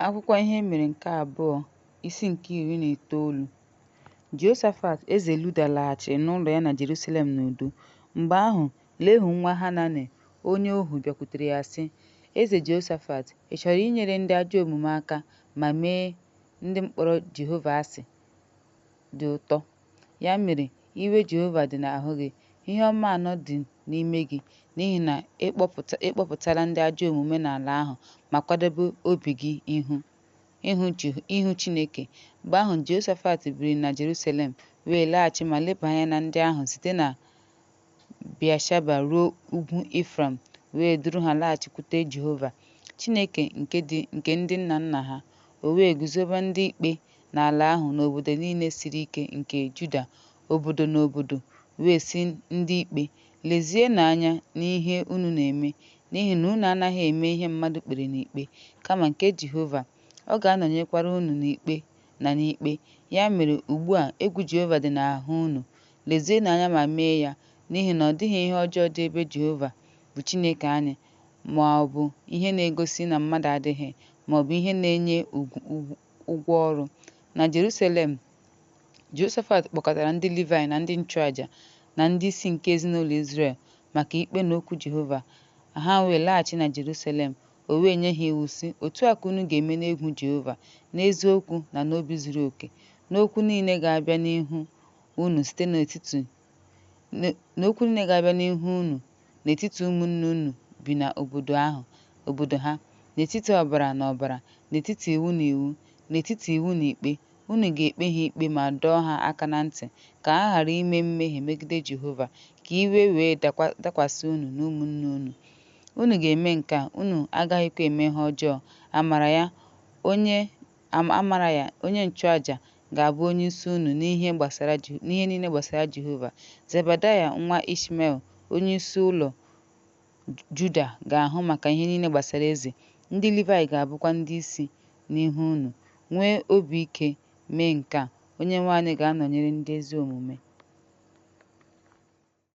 Akwụkwọ Ihe E Mere nke Abụọ, isi nke 19. Jehoshafat eze Juda laghachiri n'ụlọ ya na Jeruselem n'udo. Mgbe ahụ, Jehu nwa Hanani onye ohu bịakwutere ya, sị, Eze Jehoshafat, ị chọrọ inyere ndị ajọ omume aka ma mee ndị m kpọrọ Jehova asị dị ụtọ? Ya mere, iwe Jehova dị n'ahụ gị, ihe ọma anọ dị n'ime gị, n'ihi na ị kpọpụtala ndị ajọ omume n'ala ahụ ma kwadebe obi gị ịhụ Chineke. Mgbe ahụ Jehoshafat biri na Jeruselem wee laghachi ma leba anya na ndị ahụ site na Bia-sheba ruo ugwu Ifrem wee duru ha laghachikwute Jehova, Chineke nke ndị nna nna ha. O wee guzobe ndị ikpe n'ala ahụ n'obodo niile siri ike nke Juda, obodo na obodo, wee sị ndị ikpe, Lezienụ anya n'ihe unu na-eme, n'ihi na unu anaghị eme ihe mmadụ kpere n'ikpe, kama nke Jehova, ọ ga-anọnyekwara unu n'ikpe na n'ikpe. Ya mere, ugbu a egwu Jehova dị n'ahụ unu, lezienụ anya ma mee ya, n'ihi na ọ dịghị ihe ọjọọ dị ebe Jehova bụ Chineke anyị ma ọ bụ ihe na-egosi na mmadụ adịghị, ma ọ bụ ihe na-enye ụgwọ ọrụ. Na Jeruselem, Jehoshafat kpọkọtara ndị Livaị na ndị nchụaja na ndị isi nke ezinụlọ Izrel maka ikpe na okwu Jehova. Ha wee laghachi na Jeruselem. O wee nye ha iwu, sị, Otu a ka unu ga-eme n'egwu Jehova, n'eziokwu na n'obi zuru oke, n'okwu niile ga-abịa n'ihu unu site n'okwu niile ga-abịa n'ihu unu n'etiti ụmụnne unu bi na obodo ha, n'etiti ọbara na ọbara, n'etiti iwu na iwu, n'etiti iwu na ikpe, unu ga-ekpe ha ikpe ma dọọ ha aka na ntị, ka ha ghara ime mmehie megide Jehova, ka iwe wee dakwasị unu na ụmụnne unu. Unu ga-eme nke a, unu agaghịkwa eme ihe ọjọọ. Amaraya onye nchụaja ga-abụ onyeisi unu n'ihe niile gbasara Jehova. Zebadaya nwa Ishmel onyeisi ụlọ Juda ga-ahụ maka ihe niile gbasara eze, ndị Livaị ga-abụkwa ndị isi n'ihu unu. Nwee obi ike mee nke a, Onyenwe anyị ga-anọnyere ndị ezi omume.